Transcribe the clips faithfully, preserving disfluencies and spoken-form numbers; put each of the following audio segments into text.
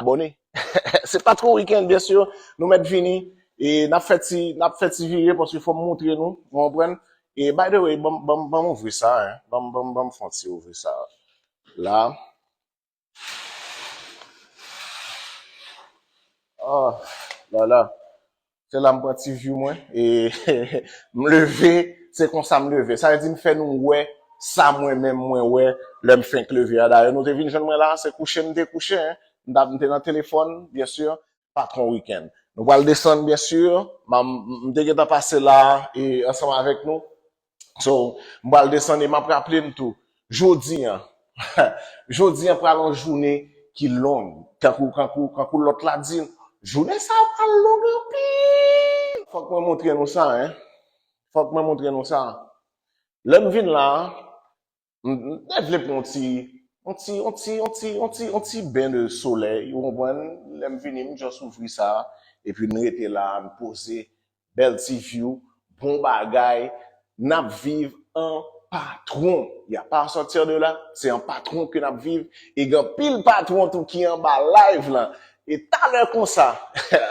abòne. Se Patwon Weekend, byen si. Nou mèt vini. E n ap fè ti, n ap fè ti vire paske fò m montre nou. Ou konprann? E by the way, ban m, ban m, ban m ouvri sa, hein. Ban m, ban m, ban m fè yon ti ouvri sa. La. Oh, la, la. Se la m pran ti view mwen. E m leve, se konsa m leve. Sa vle di m fè nou wè sa mwen menm mwen wè lè m fenk leve a. Dayè, nou te vin jwenn mwen la, se kouche m te kouche, hein. M t ap, m te nan telefòn, byen si. Patwon Weekend. Nou pral desann, byen si. M, m te gentan pase la e ansanm avèk nou. So, m pral desann e m ap raple n tou, jodi a, jodi a pral yon jounen ki long. Kankou, kankou, kankou lòt la di, jounen sa a pral long anpil. Fòk mwen montre nou sa, hein. Fòk mwen montre nou sa. Lè m vin la, m, m te vle pran yon ti, yon ti, yon ti, yon ti, yon ti, yon ti ben de solèy, ou konprann? Lè m vini, m just ouvri sa, epi n rete la, n poze, bèl ti view, bon bagay, n ap viv an patwon. Y a pas à sortir de là, se an patwon ke n ap viv, e gen anpil patwon tou ki anba live lan. E talè konsa,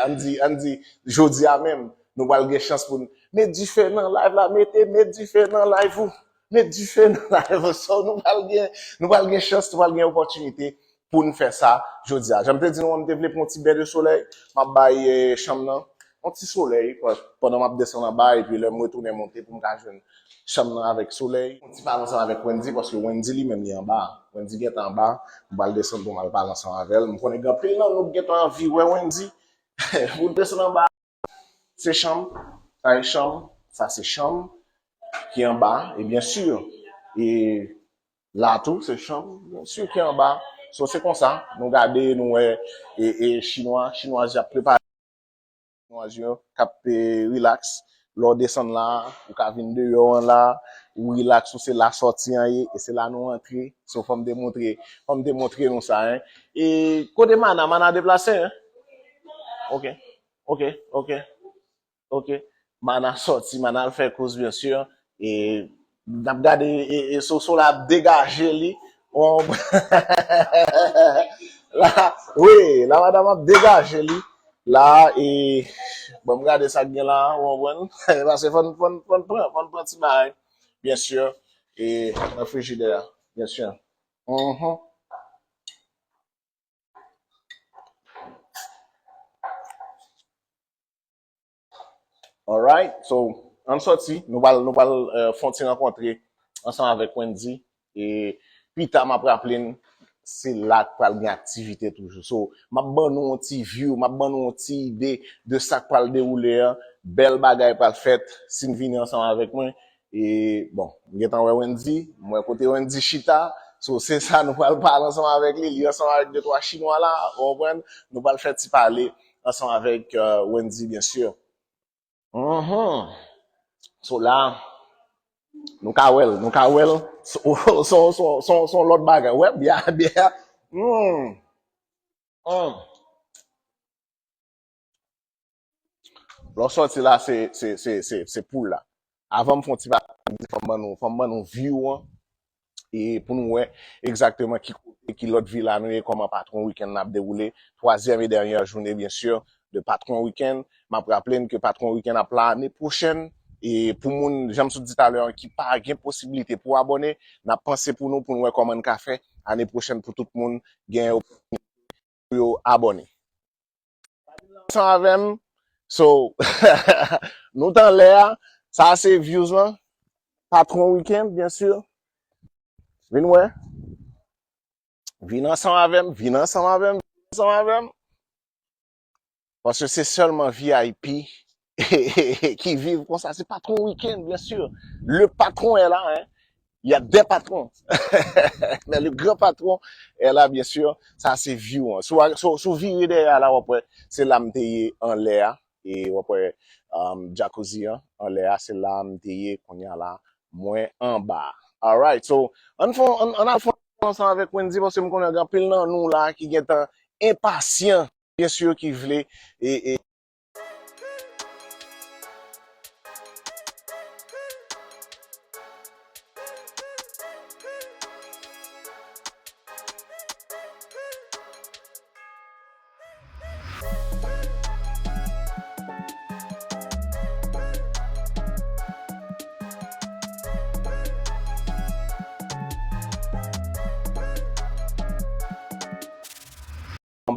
ann di, ann di, jodi a menm, nou pral gen chans pou n met dife nan live la, mete, met dife nan live ou. Met dife nan live. So, nou pral gen, nou pral gen chans, nou pral gen opòtinite pou n fè sa jodi a. Jan m te di nou an, m te vle pran yon ti ben de solèy. M ap bay, eh, chanm nan yon ti solèy pa-, pandan m ap desann anba, epi lè m retounen monte pou m ka jwenn chanm nan avèk solèy. Yon ti pale ansanm avèk Wendy, paske Wendy li menm li anba. Wendy gentan anba. M pral desann pou m al pale ansanm avè l. M konnen gen anpil nan nou ki gentan anvi wè Wendy. Pou desann anba. Se chanm, sa se chanm, sa se chanm ki anba, e byen si, e la tou, se chanm, byen si, ki anba. So, se konsa, nou gade, nou wè, e, e chinwa, chinwaz yo ap prepare, chinwaz yo k ap, e, relax. Lè w desann la, ou ka vin deyò an la, ou relax, ou se la sòti an ye, e se la nou antre. So, fò m te montre, fò m te montre nou sa, hein. E kote Mana, Mana deplase, hein? Ok. Ok, ok, ok. Mana sòti, Mana al fè kouz, byen si. E n ap gade, e, e Soso la ap degaje li. On, la, wi, la madanm ap degaje li. La, e, ban m gade sa k gen la, ou konprann? Paske fò n, fò n, fò n pran, fò n pran ti bagay, byen si. E nan frijidè a, byen si. Mhm. Alright, so, ann sòti, nou pral, nou pral, eh, fè yon ti rankontre ansanm avèk Wendy. E pita, m ap raple n, se la k pral gen aktivite toujou. So, m ap ban nou yon ti view, m ap ban nou yon ti ide de sa k pral dewoule an. Bèl bagay pral fèt si n vini ansanm avèk mwen. E, bon, m gentan wè Wendy, m wè kote Wendy chita. So, se sa nou pral pale ansanm avèk li, li ansanm avèk de twa chinwa la, ou konprann? Nou pral fè ti pale ansanm avèk, euh, Wendy, byen si. Mhm. So, la, nou ka wè l, nou ka wè l. So, so, so, so, so, lòt bagay. Wè, byen, byen. Hmm. Hmm. Lè w sòti la, se, se, se, se, se poul la. Avan m fè yon ti bagay, fò m ban nou, fò m ban nou view an. E pou nou wè egzakteman ki kote, ki lòt vil la nou ye, kòman Patwon Weekend ap dewoule. Twazyèm e dènyè jounen, byen si, de Patwon Weekend. M ap raple n ke Patwon Weekend ap la ane pwochèn. E pou moun, jan m sot di talè an, ki pa gen posiblite pou abòne, n ap panse pou nou, pou nou wè kòman n ka fè ane pwochèn pou tout moun gen pou yo abòne. Ansanm avè m. So, nou t anlè a. Sa se views lan. Patwon Weekend, byen si. Vin wè. Vin ansanm avè m, vin ansanm avè m, vin ansanm avè m. Paske se sèlman V I P ki viv konsa. Se Patwon Weekend, byen si. Le patron est là, hein. Il y a des patrons. Mais le grand patron est là, byen si. Sa se view an. Si w, si w, si w vire dèyè a la, w ap wè se la m te ye anlè a. E w ap wè, um, jacuzzi an anlè a, se la m te ye. Kounye a la, mwen anba. Alright, so, ann fè, ann, ann al fè ansanm avèk Wendy, paske m konnen gen anpil nan nou la ki gentan enpasyan, byen si, ki vle, e, e,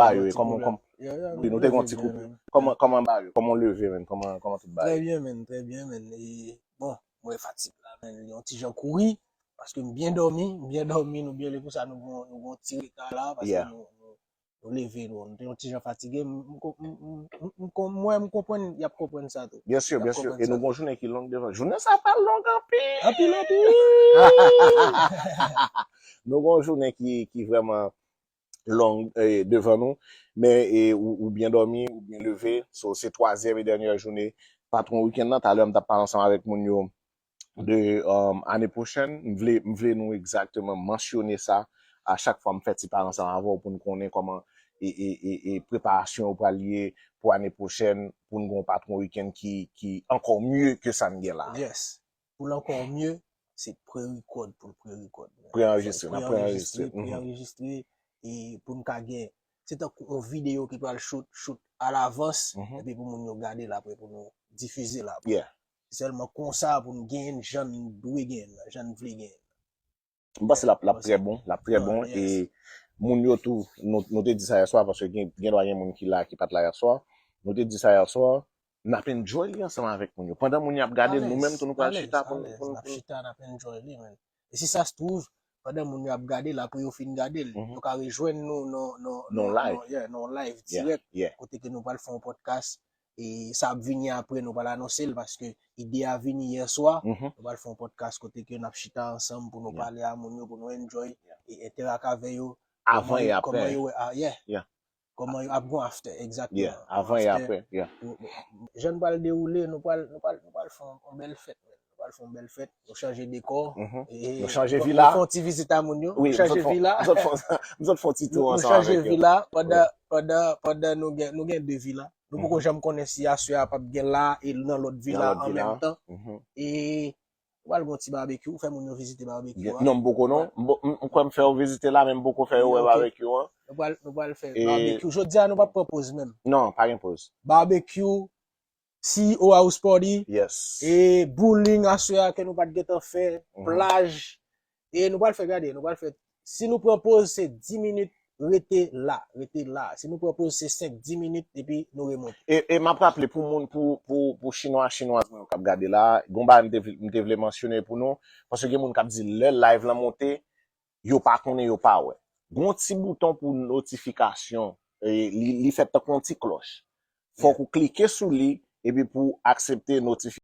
Ba yo, kòman, kòman, wi, nou te gen yon ti koupi. Kòman, kòman ba yo, kòman w leve, menn, kòman, kòman tout bagay? Trè byen, menn, trè byen, menn. E, bon, mwen fatig la, menn, yon ti jan kouri, paske m byen dòmi, m byen dòmi, nou byen leve, pou sa nou gon, nou gon ti reta la, paske nou, nou, nou leve, nou, nou te yon ti jan fatige, m, m, m, m, m, m, mwen, m konprann, y ap konprann sa tou. Byen si, byen si. E nou gon jounen ki long devan. Jounen sa pral long anpil. Anpil, anpil. Nou gon jounen ki, ki vrèman long, eh, devan nou. Men, eh, ou, ou byen dòmi, ou byen leve. So, se twazyèm e dènyè jounen patwon wikenn nan. Talè, m t ap pale ansanm avèk moun yo de, um, ane pwochèn. M vle, m vle nou egzakteman mansyone sa a chak fwa m fè ti pale ansanm avè w pou n konnen kòman e, e, e, e preparasyon yo pral ye pou ane pwochèn, pou n gen yon patwon wikenn ki, ki ankò mye ke sa n gen la. Yes. Pou l ankò mye, se pre-record pou l pre-record. Pre-anrejistre, n ap pre-anrejistre. Pre-anrejistre, e pou n ka gen, se tankou yon videyo ki pral shoot, shoot alavans, epi pou moun yo gade l apre, pou nou difize l apre. Yeah. Se sèlman konsa pou n genyen l jan n dwe genyen l, jan n vle genyen l. M panse l ap, l ap trè bon, l ap trè bon, e moun yo tou, nou, nou te di sa yèswa, paske gen, gen dwa gen moun ki la, ki pa t la yèswa. Nou te di sa yèswa, n ap enjoy li ansanm avèk moun yo. Pandan moun yo ap gade l, nou menm tou nou pral chita pou n, pou n, n ap chita, n ap enjoy li, menn. E si sa se twouve, pandan moun yo ap gade l, apre yo fin gade l, yo ka rejwenn nou nan, nan, nan, nan, yeah, nan yon live dirèk, kote ke nou pral fè yon podcast. E sa ap vini apre, nou pral anonse l, paske ide a vini yèswa. Nou pral fè yon podcast kote ke n ap chita ansanm pou nou pale a moun yo, pou nou enjoy e enteract avè yo. Avan e apre. Kòman yo wè, ah, yeah. Kòman yo ap gon after, egzakteman. Yeah, avan e apre, yeah. Jan n pral dewoule, nou pral, nou pral, nou pral fè yon, yon bèl fèt, menn. Nou pral fè yon bèl fèt, nou chanje dekò. Nou chanje vila. Nou fè yon ti vizit a moun yo. Wi, nou chanje vila. M sot fè, m sot fè yon ti tou ansanm avèk yo. Nou chanje vila, pandan, pandan, pandan nou gen, nou gen de vila. Nou poko janm konnen si aswè a p ap gen la e nan lòt vila an menm tan. E nou pral gon ti babekyou, fè moun yo vizite babekyou an. Non, m poko non. M po-, m, m kwè m fè yo vizite la, men m poko fè yo wè babekyou an. Nou pral, nou pral fè babekyou. Jodi a, nou p ap pran poz menm. Non, pa gen poz. Babekyou, C E O House Party. Yes. E bowling aswè a ke nou pa t gentan fè, plaj. E nou pral fè, gade, nou pral fè, si nou pran poz, se dis minit, rete la, rete la. Si nou pran poz, se senk, dis minit, epi nou remonte. E, e m ap raple pou moun, pou, pou, pou chinwa, chinwaz mwen yo k ap gade la, gon bagay m te vle, m te vle mansyone pou nou, paske gen moun k ap di lè live lan monte, yo pa konnen, yo pa wè. Gon ti bouton pou notifikasyon, e, li, li fèt tankou yon ti klòch. Fòk ou klike sou li, epi pou w aksepte notifikasyon.